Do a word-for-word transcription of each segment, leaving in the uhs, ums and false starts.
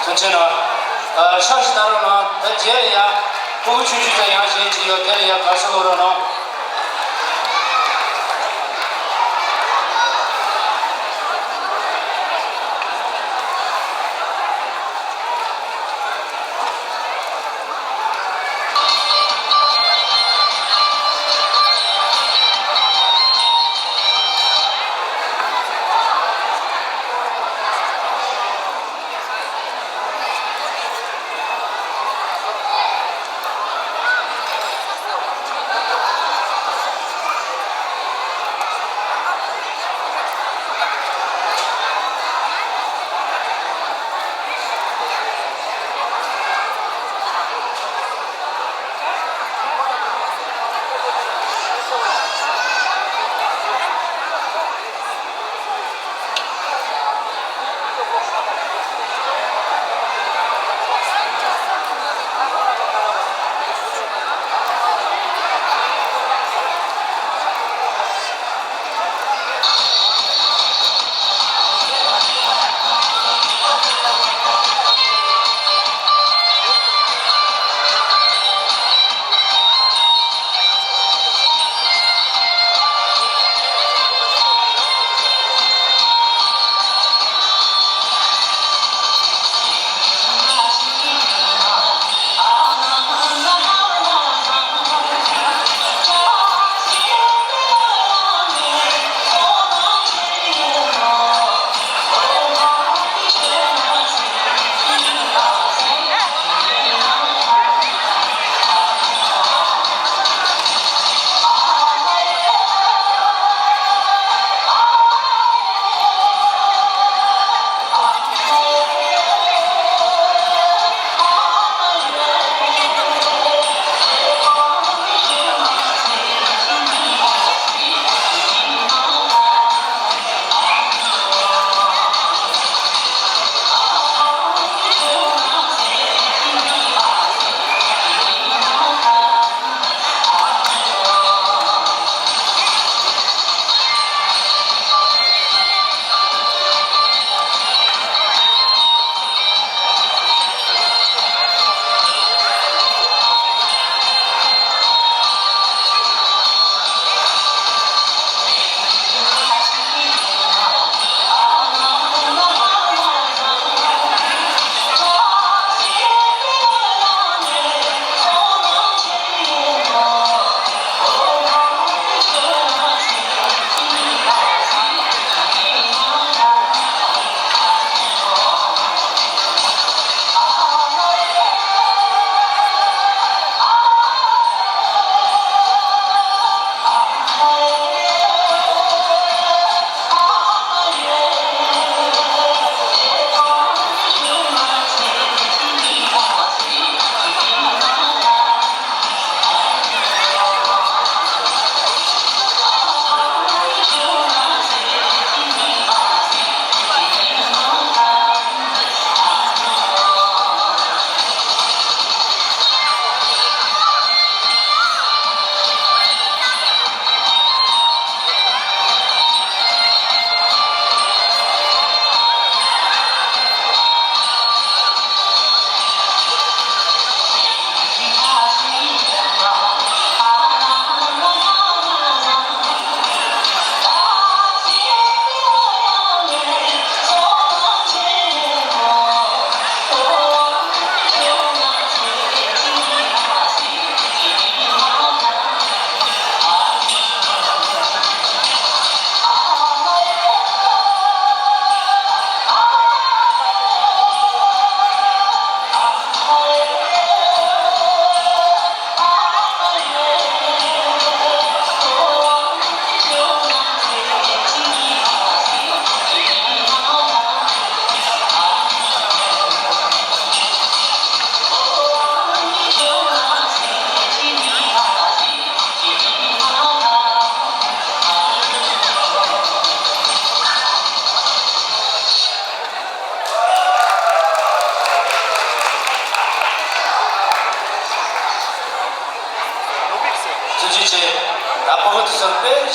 ཐུགས་རྗེ་གནང་། ཨ། ཤག་ཤིག་ལྟ་རོགས་གནང་། ད་རྗེས་ལ་ཡ་སྤུ་གུ་ཆུང་ཆུང་ཚོ་ཡང་བྱེད་ཀྱི་ཡོད། དེ་ལ་ཡ་ག་ས་ལོག་རོགས་གནང་།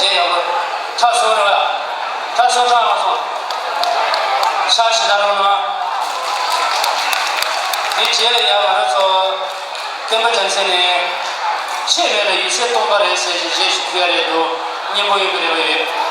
ཡག་པོ། ཁྲ་སོང་རེད་བ། ཁྲ་སོང་ཁྲ་མ་སོང་། ཤ་ཞིག་ད་རུང་ན། དེ་རྗེས་ལ་ཡང་ང་རང་ཚོ་སྐྱེམས་པ་རྒྱལ་མཚན་ནས་ཆེས་མེད་ལ་ཡིད་ཆེས་སྟོང་པ་རེད་ཟེར་ཞིག་རྗེས་ཞིག་ཕུལ་ཡ་རེད་འདུག་སྙན་པོ་ཡོད་པའི་རེ་བ་ཡོད།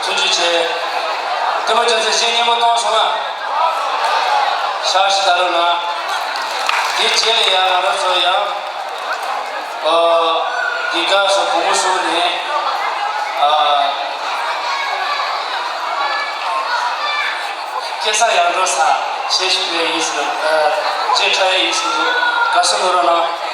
ཐུགས་རྗེ་ཆེ། སྐུ་ངོ་ལྕམ་ཚེ་བཤེས་གཉེན་པོ་གཏོང་སོང་ང་། ཤ་ཞིག་ད་རུང་ན། དེ་རྗེས་ལ་ཡང་ང་རང་ཚོ་ཡང་། ཨོ། འདི་ག་སོ་བུ་མོ་སོ་ནས། ཨ། སྐྱེ་ས་ཡར་འགྲོ་ས་ཞེས་ཞུ་བའི་ཡིན་ཟེར། ཨ། རྗེས་ཁྲ་ཡའི་ཡིན་ཟེར། དགའ་བསུ་གནང་རོགས་གནང་།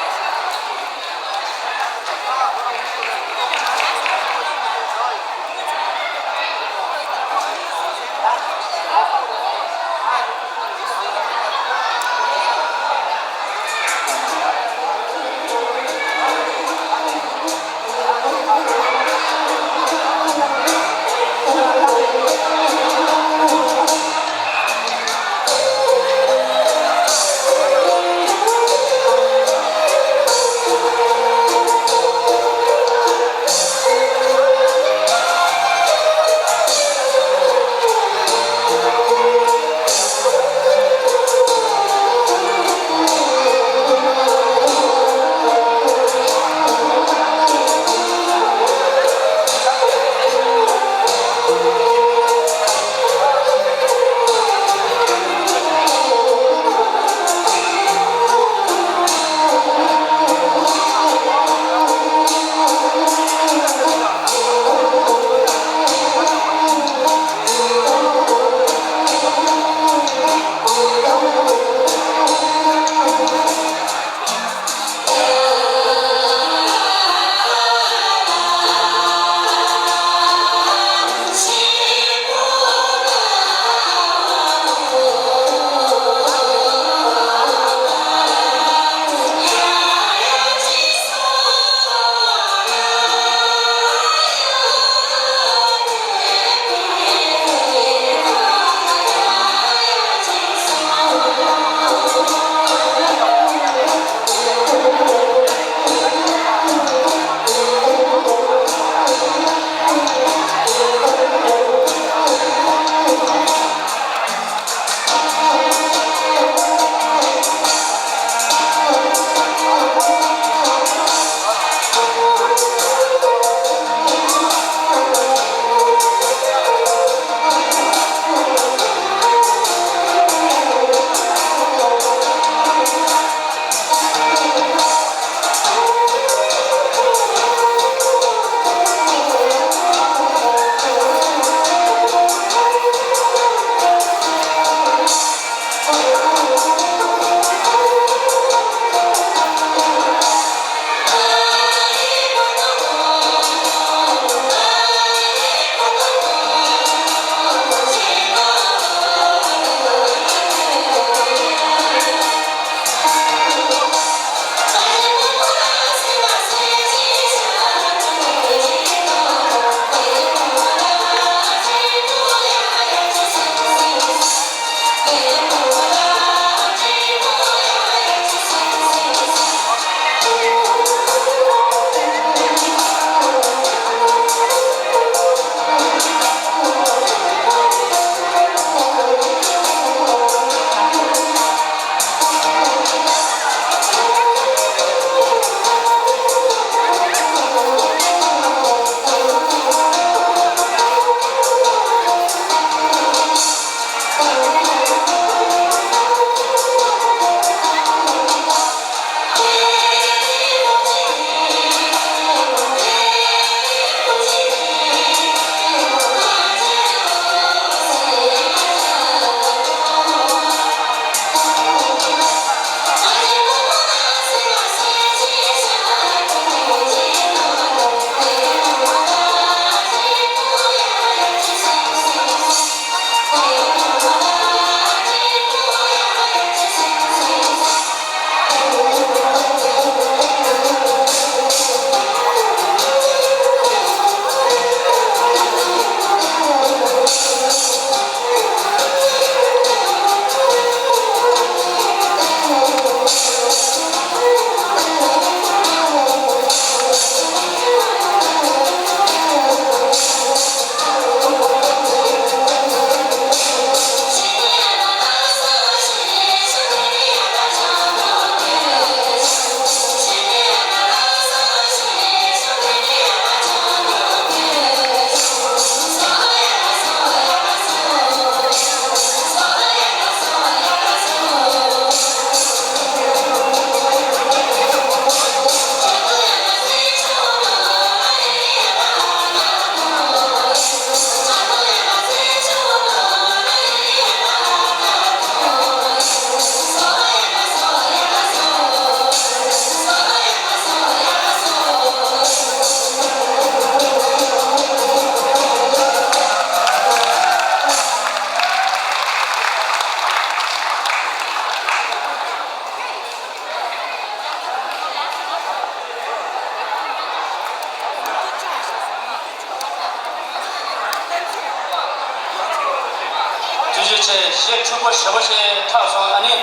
གཞས་འཁྲུག་པོ་ཞེ་པོ་ཞིག་གྲགས་སོང་། ཨ་ནི་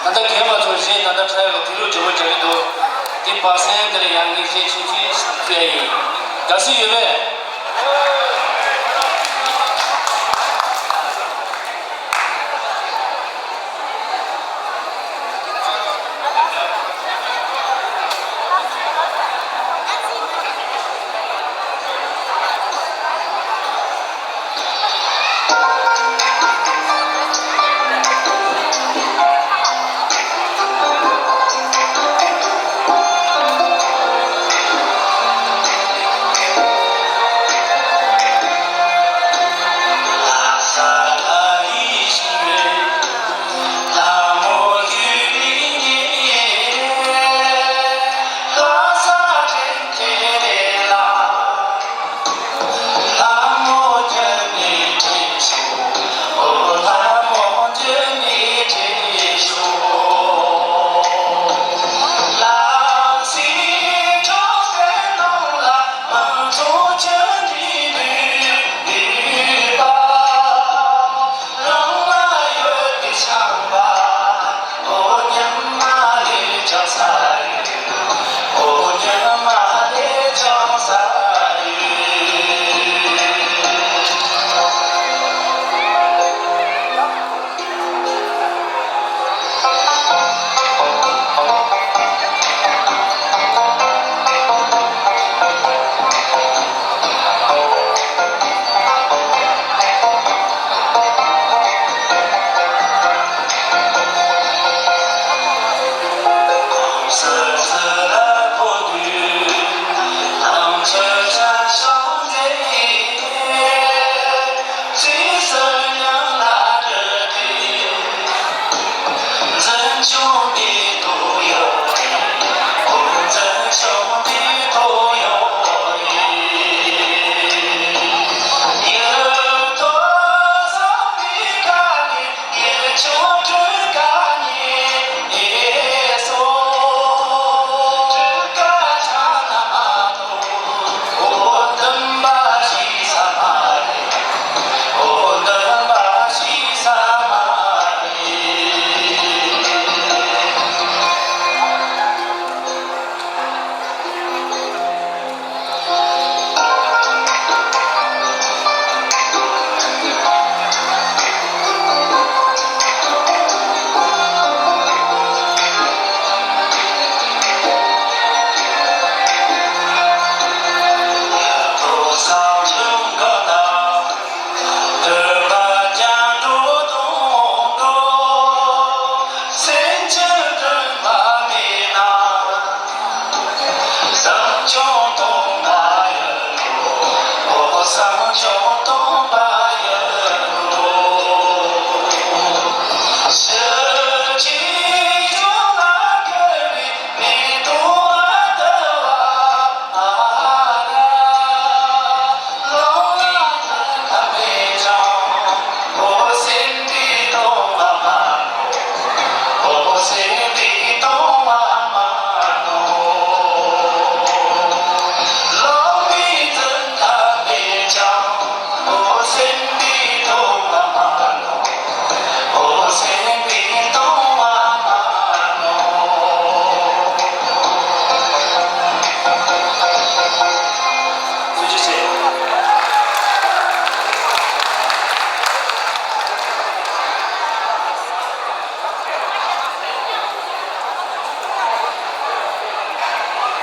ད་ལྟ་རྒན་པ་ཚོ་གཞས་ད་ལྟ་འཁྲབ་ཡག་གི་དུས་ལུགས་བརྗེ་པོ་རྒྱག་གི་འདུག་དེ་བར་གསེང་དེར་ཡང་ངས་གཞས་ཆུང་ཆུང་ཞིག་བཙལ་ཡིན། དགའ་བསུ་ཡོད་པས།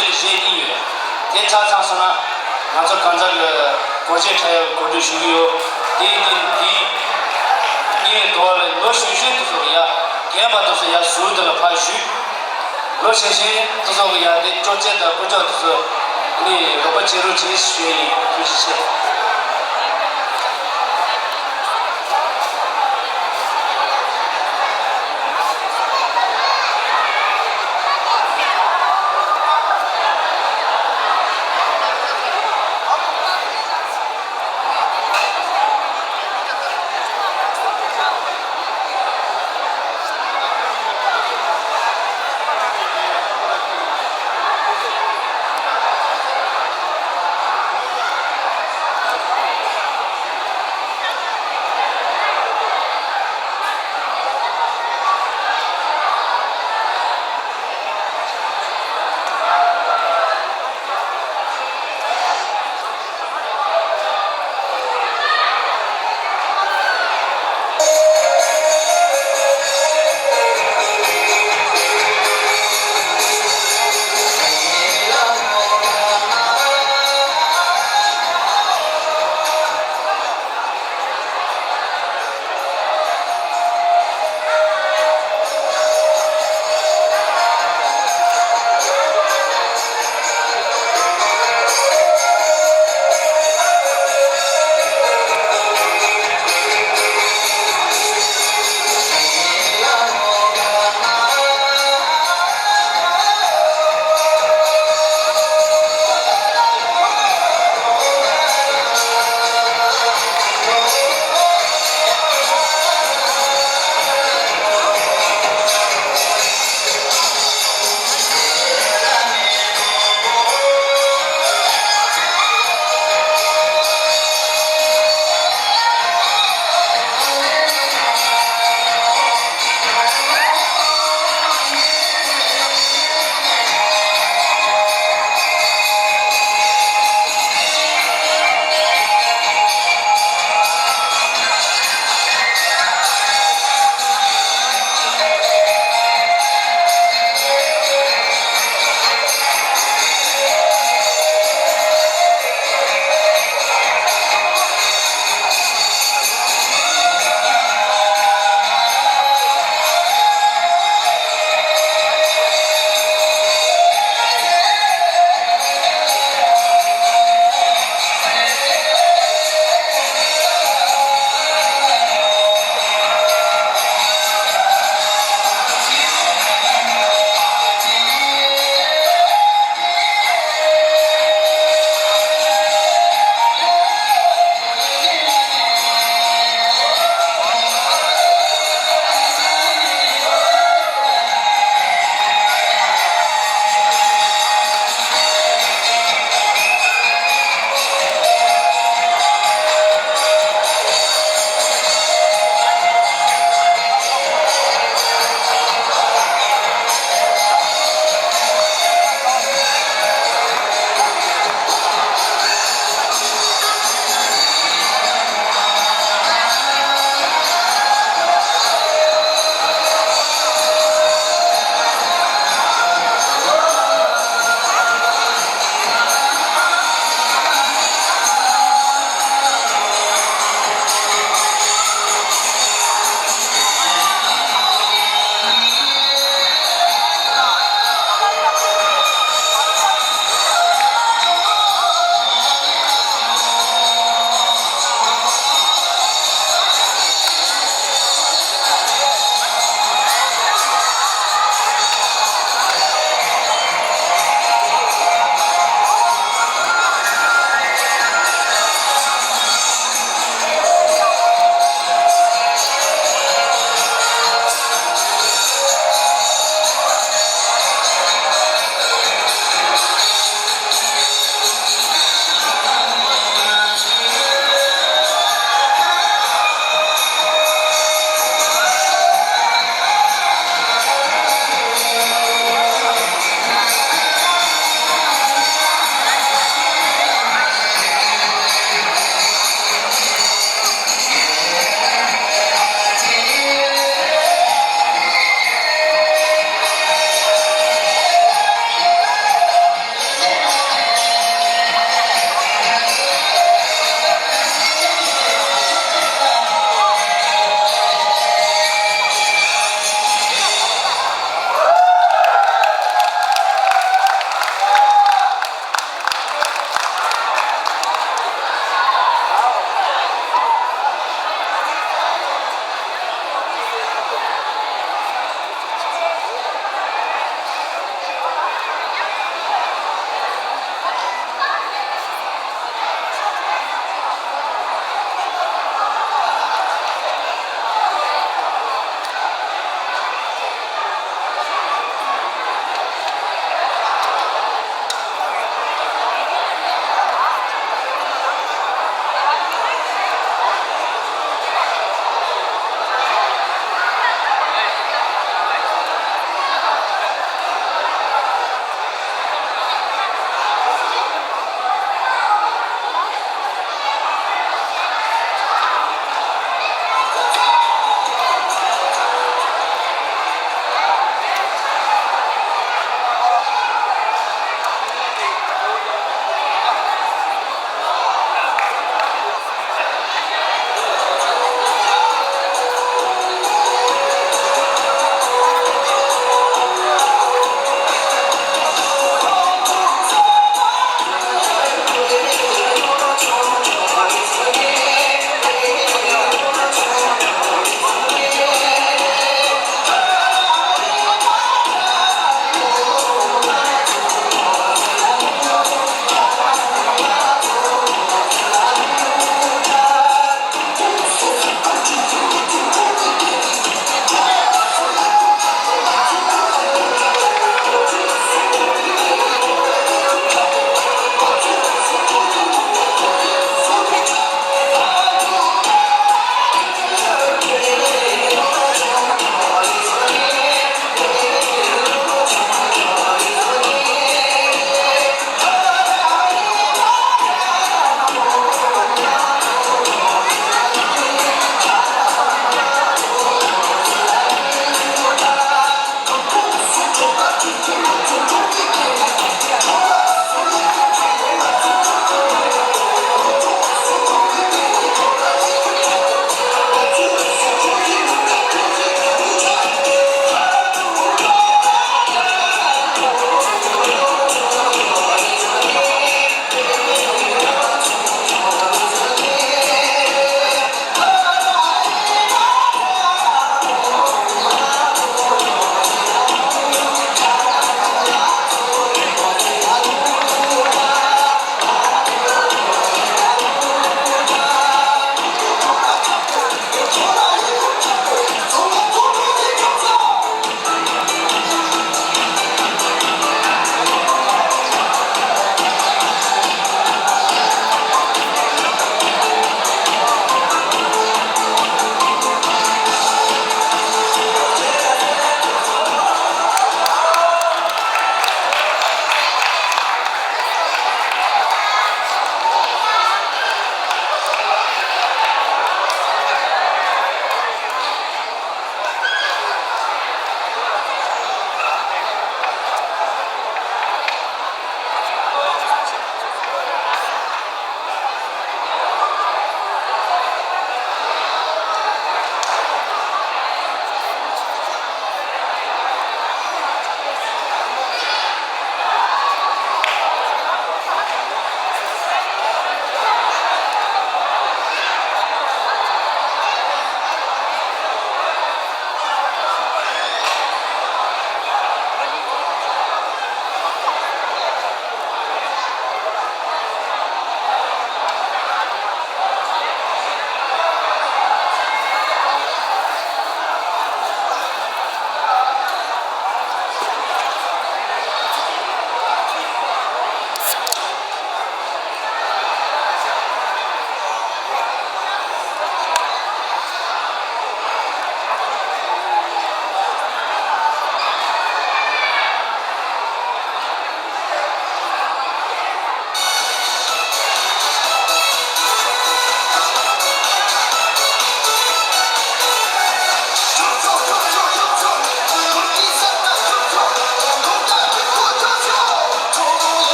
དེ་ལ་བཤད་ཀྱི་ཡོད། དེ་ཆ་ཚང་སོང་ན་ང་ཚོ་གང་ཟག་གི་སྒོར་གཞས་འཁྲབ་ཡག་གི་གོ་སྒྲིག་ཞུ་གི་ཡོད། དེ་དེ་དེ་ངའི་འདོད་པ་ལ་ལོ་གཞོན་གཞོན་དེ་ཚོ་ལ་ཡ་རྒན་པ་དེ་ཚོ་ཡ་ཟུར་དེ་ལ་ཕར་བཞུད། ལོ་གཞོན་གཞོན་དེ་ཚོ་གི་ཡ་དེ་སྐྱོར་ཅན་དང་སྐུ་ཅག་དེ་ཚོ་ནི་རོགས་པ་བྱེད་རོགས་བྱེད་ཞུ་ཡ་ཡིན། ཐུགས་རྗེ་ཆེ།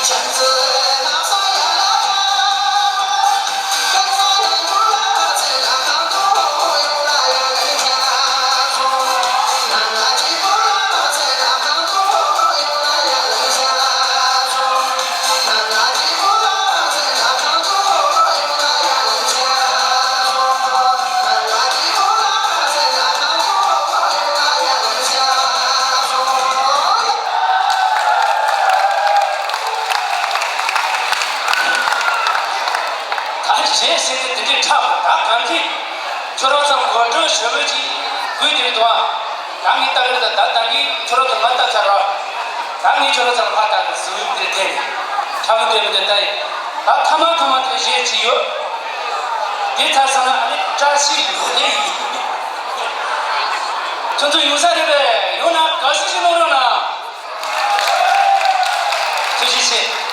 ད་གཞས་ཟེར་ནས་དེ་འདྲའི་འཁྲབ་ད་གང་གི་ཁྱོད་རང་ཚོ་གོ་སྒྲོན་ཞུ་བོད་ཀྱི་དགོས་དེ་རེད་དོ། ད་ངས་ལྟ་གི་ད་ད་ད་གིན་ཁྱོད་རང་ཚོ་ང་ལྟ་ཚར་བ། ད་ངས་ཁྱོད་རང་ཚོ་ལ་ལྟ་གི་ཟུག་དེ་དེ་ནས་འཁྲབ་དེ་མི་དེ་ལྟ་ཡི། ད་ཐ་མ་ཐ་མ་དེ་གཞས་ཅི་ཡོད། དེ་ཚར་སོང་ན་ཨ་ནི་བཀྲ་ཤིས་ལོ་དེ་ཡིན། ཁྱོད་ཚོ་ཡོང་ས་རེད་པས། ཡོང་ན་དགའ་བསུ་ཞིག་གནང་རོགས་གནང་། ཐུགས་རྗེ་ཆེ།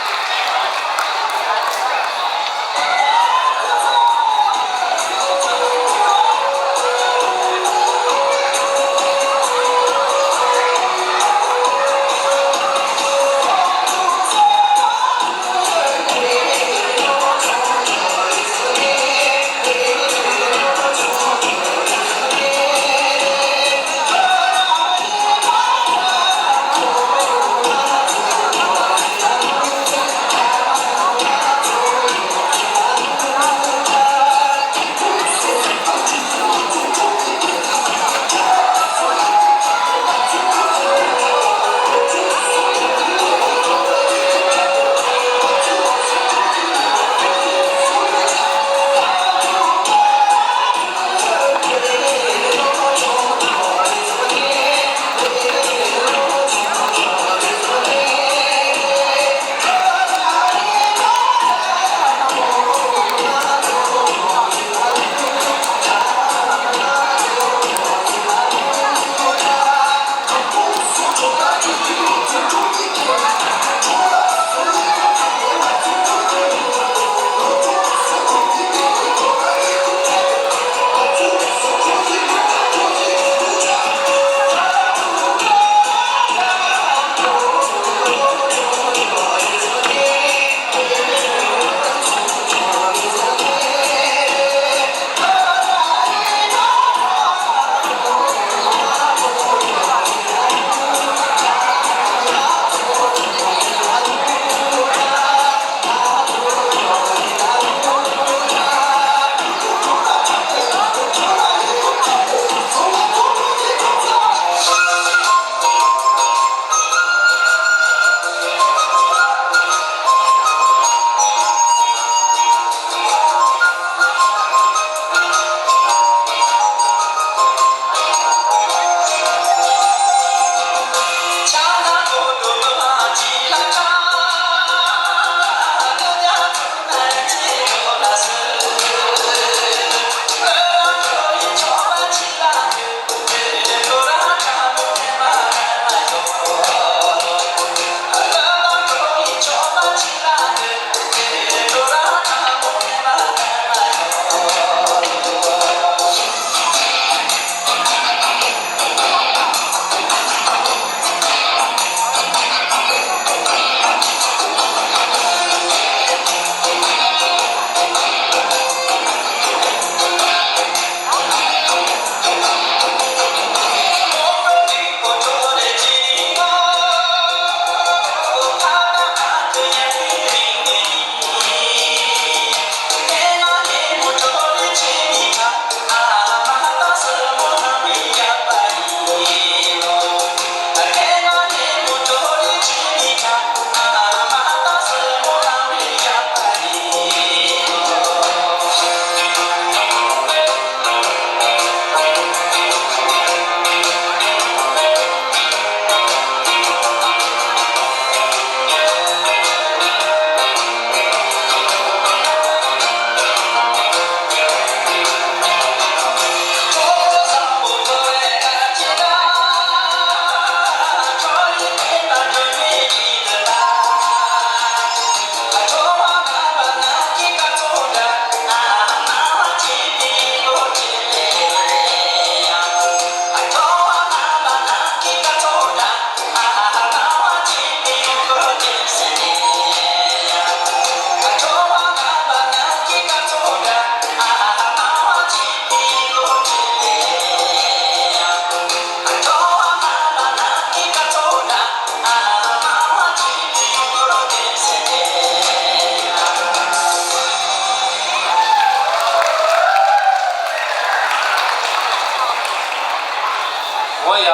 ཡ།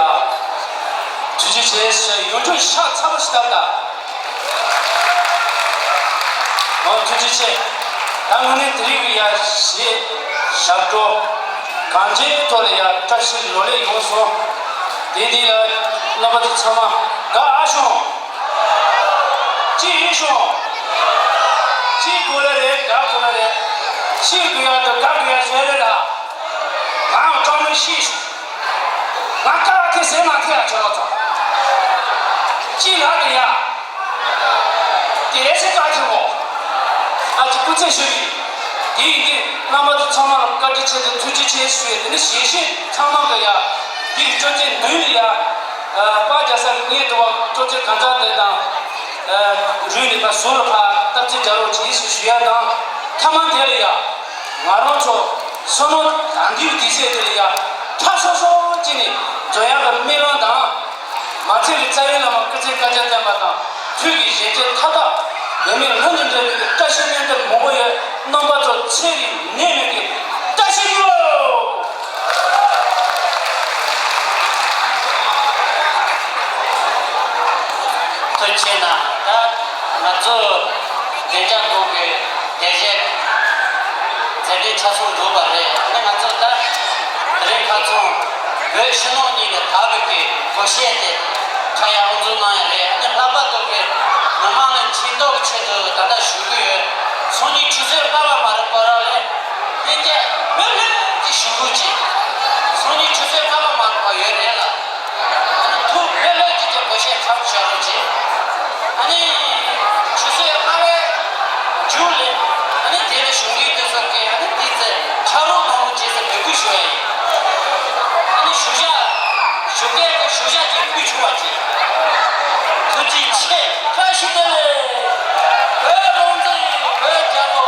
ཐུགས་རྗེ་ཆེ་ཞེས་ཡོངས་གྲུབ་ཤ་ཚ་པོ་ཞིག་བཏབ་ད། ཨོ་ཐུགས་རྗེ་ཆེ། ད་དངོས་གནས་དེ་རིང་གི་ཡ་གཞས་ཞབས་བྲོ་གང་ཅིའི་ཐོག་ལ་ཡ་བཀྲ་ཤིས་ལོ་ལེགས་ཡོང་སོང་། དེ་དེ་ལ་རྣམ་པ་ཚོ་ཚང་མ་དགའ་ཨ་ཤོང་། ཅི་ཡིན་ཤོང་། ཅི་དགོས་ལ་རེད་དགའ་དགོས་ལ་རེད། ཤི་དགོས་ཡ་དང་དགའ་དགོས་ཡ་བཟོས་རེད་ལ། ང་ཡང་སྐྲག་མེད་ཤི་ཤོང་། ང་ཀ་ཁེ་ཟེར་མ་ཐེ་ཡ་ཆོག་ལ་ཚོགས། ཅི་ལ་དེ་ཡ། དེ་རེ་ཟེར་ཀ་ཁེ་གོ། ཨ་ཅི་སྐུ་ཚེ་ཤོད་ཀྱི། དེ་ཡིན་དུས་རྣམ་པ་ཚོ་ཚང་མ་ལ་བཀའ་དྲིན་ཆེ་དང་ཐུགས་རྗེ་ཆེ་ཞུ་ཡས། དེ་ནི་གཞས་གཞས་ཚང་མ་གི་ཡ། འདིར་སྤྲོ་ཚེ་འདུན་ཡ། པ་རྒྱ་སར་ངས་དུ་བ་སྤྲོ་ཚེ་གང་དྲག་དེ་དང་། རུས་ནི་ཕ་ཟུར་ལ་ཕ་སྟབས་ཚེ་རྒྱ་རོགས་བྱེད་ཞུ་ཞུ་ཡ་དང་། ཐ་མ་དེ་ལ་ཡ། ང་རང་ཚོ་བསོད་ནམས་དང་འདུས་དེ་ཚེ་དེ་ལ་ཡ་ཕྲ་སོ་སོ་ཅི་ནས་འཛོམས་ཡག་གི་སྨོན་ལམ་དང་། མ་ཚད་པའི་རྩ་བའི་བླ་མ་སྐུ་ཚེ་བསྐལ་བརྒྱར་བརྟན་པ་དང་། ཐུགས་ཀྱི་བཞེད་ཚེ་མཐའ་དག་འབད་མེད་ལྷུན་གྱིས་འགྲུབ་པའི་བཀྲ་ཤིས་སྨོན་འདུན་མང་པོ་ཡོད། རྣམ་པ་ཚོ་ཚེ་རིང་ནད་མེད་ཀྱི་བཀྲ་ཤིས་ཡོད། ཐུགས་རྗེ་གནང་། ད་ང་ཚོ་བདེ་འཇགས་ཀློང་གི་བདེ་གཤེགས་མཛད་འཕྲིན་ཆ་ཚང་འགྲུབ་པ་རེད། ཨ་ནི་ང་ཚོ་ད་དེ་རིང་ཁ་སང་བོད་ཕྱི་ནང་གཉིས་ནས་དག་པའི་གི་གོ་ཤེས་དེ་ཁ་ཡག་དབུ་འཛུགས་གནང་ཡ་རེད། ཨ་ནི་ལྷག་པར་དུ་གི་མི་མང་ལ་མཁྱེན་རྟོགས་ཀྱི་ཆེད་དུ་ད་ལྟ་ཞུ་གི་ཡོད། སང་ཉིན་ཆུ་ཚོད་ལྔ་པ་མ་རེད་པ་ར་ལས། ལྷན་རྒྱས་ལྷོད་ལྷོད་ཀྱིས་ཞུ་དགོས་ཀྱི། སང་ཉིན་ཆུ་ཚོད་ལྔ་པ་མ་རེད་པ་ཡོད་རེད་ལ། ཨ་ནི་ཐུགས་ལྷོད་ལྷོད་ཀྱིས་ཀྱི་གོ་ཤེས་ཁ་བྱ་རོགས་གྱིས། ཨ་ནི་ཆུ་ཚོད་ལྔ་པའི་མཇུག་ལས། ཨ་ནི་དེ་ལ་གཞུང་གི་དེ་ཚོ་གི་ཨ་ནི་དེ་ཚེ་ཕྱག་རོགས་གནང་རོགས་བྱས་ཟེར་འབོད་སྐུལ་ཞུ་ཡ་ཡིན། ཨ་ནི་ཞུ་བྱ་ཞུ་སྐད་ཀྱི་ཞུ་བྱ་གྱི་སྐུལ་ཆུང་བ་གྱིས། ཐུགས་རྗེ་ཆེ། བཀྲ་ཤིས་བདེ་ལེགས། བོད་རང་བཙན། བོད་རྒྱལ་ལོ།